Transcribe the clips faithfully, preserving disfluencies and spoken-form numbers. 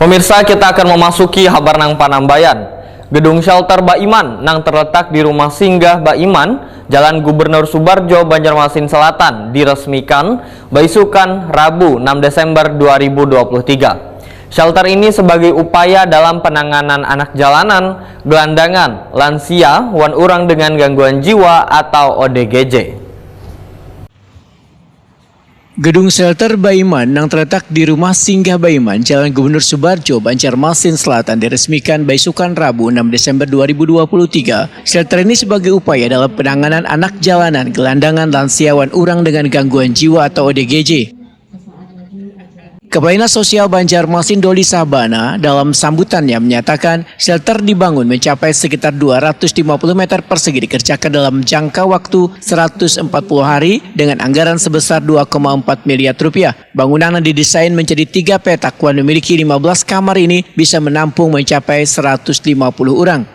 Pemirsa, kita akan memasuki habar nang panambayan. Gedung shelter Baiman nang terletak di Rumah Singgah Baiman, Jalan Gubernur Subarjo, Banjarmasin Selatan, diresmikan baisukan Rabu, enam Desember dua ribu dua puluh tiga. Shelter ini sebagai upaya dalam penanganan anak jalanan, gelandangan, lansia, wan urang dengan gangguan jiwa atau O D G J. Gedung shelter Baiman nang terletak di Rumah Singgah Baiman, Jalan Gubernur Subarjo, Banjarmasin Selatan, diresmikan baisukan Rabu, enam Desember dua ribu dua puluh tiga. Shelter ini sebagai upaya dalam penanganan anak jalanan, gelandangan, lansia, wan urang dengan gangguan jiwa atau O D G J. Kepala Dinas Sosial Banjarmasin, Doli Sabana, dalam sambutannya menyatakan, shelter dibangun mencapai sekitar dua ratus lima puluh meter persegi, dikerjakan dalam jangka waktu seratus empat puluh hari dengan anggaran sebesar dua koma empat miliar rupiah. Bangunan yang didesain menjadi tiga petak wan memiliki lima belas kamar ini bisa menampung mencapai seratus lima puluh orang.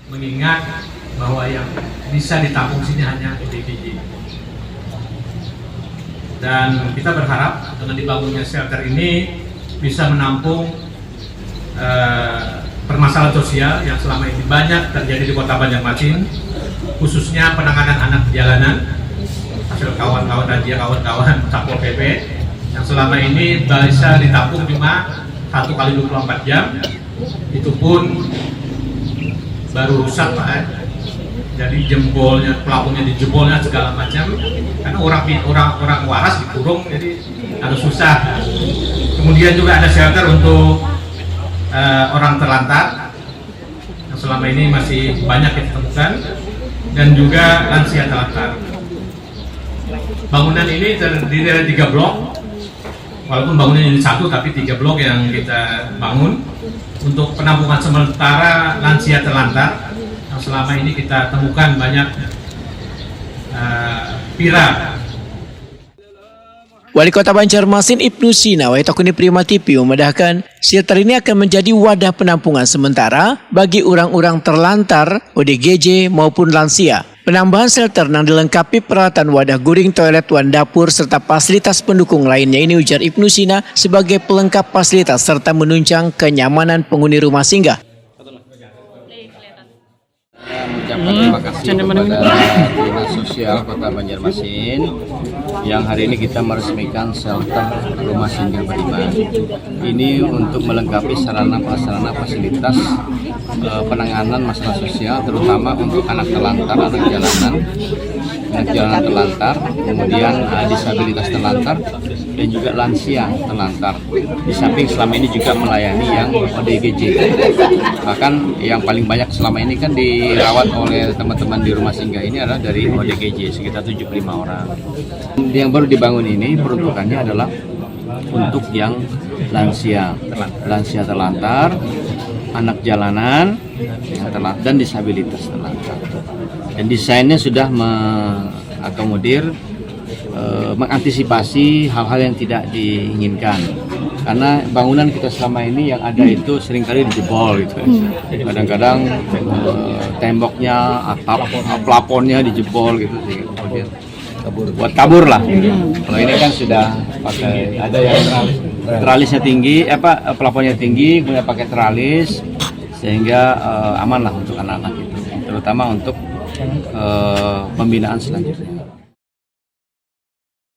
Mengingat bahwa yang bisa ditampung sini hanya O D G J. Dan kita berharap dengan dibangunnya shelter ini bisa menampung eh, permasalahan sosial yang selama ini banyak terjadi di Kota Banjarmasin, khususnya penanganan anak jalanan, hasil kawan-kawan razia kawan-kawan Satpol P P yang selama ini bisa ditampung cuma satu kali dua puluh empat jam, itu pun baru rusak, Pak, eh. Jadi jempolnya, pelapornya dijempolnya segala macam, karena orang pi- orang orang waras dikurung, jadi agak susah. Kemudian juga ada shelter untuk eh, orang terlantar yang selama ini masih banyak kita temukan, dan juga lansia terlantar. Bangunan ini terdiri dari tiga blok, walaupun bangunan ini satu tapi tiga blok yang kita bangun untuk penampungan sementara lansia terlantar yang selama ini kita temukan banyak eh, pira. Wali Kota Banjarmasin, Ibnu Sina, Wahid Takuni Prima T V, memedahkan, shelter ini akan menjadi wadah penampungan sementara bagi orang-orang terlantar, O D G J, maupun lansia. Penambahan shelter nang dilengkapi peralatan wadah guring, toilet, wan dapur, serta fasilitas pendukung lainnya ini, ujar Ibnu Sina, sebagai pelengkap fasilitas serta menunjang kenyamanan penghuni rumah singgah. Saya mengucapkan terima kasih kepada Dinas Sosial Kota Banjarmasin yang hari ini kita meresmikan shelter rumah singgah Baiman. Ini untuk melengkapi sarana prasarana fasilitas eh, penanganan masalah sosial, terutama untuk anak terlantar, anak jalanan, anak jalanan terlantar, kemudian eh, disabilitas terlantar, dan juga lansia terlantar. Di samping selama ini juga melayani yang O D G J. Bahkan yang paling banyak selama ini kan dirawat oleh teman-teman di rumah singgah ini adalah dari O D G J, sekitar tujuh puluh lima orang. Yang baru dibangun ini peruntukannya adalah untuk yang lansia, lansia terlantar, anak jalanan, yang terlantar, dan disabilitas terlantar. Dan desainnya sudah mengakomodir eh, mengantisipasi hal-hal yang tidak diinginkan, karena bangunan kita selama ini yang ada itu seringkali dijebol gitu. Kadang-kadang eh, temboknya, atap, plafonnya dijebol gitu sih. Kemudian buat kabur lah. Kalau ini kan sudah pakai, ada yang teralisnya tinggi, apa, plafonnya tinggi, kemudian pakai teralis, sehingga eh, aman lah untuk anak-anak itu, terutama untuk eh, pembinaan selanjutnya.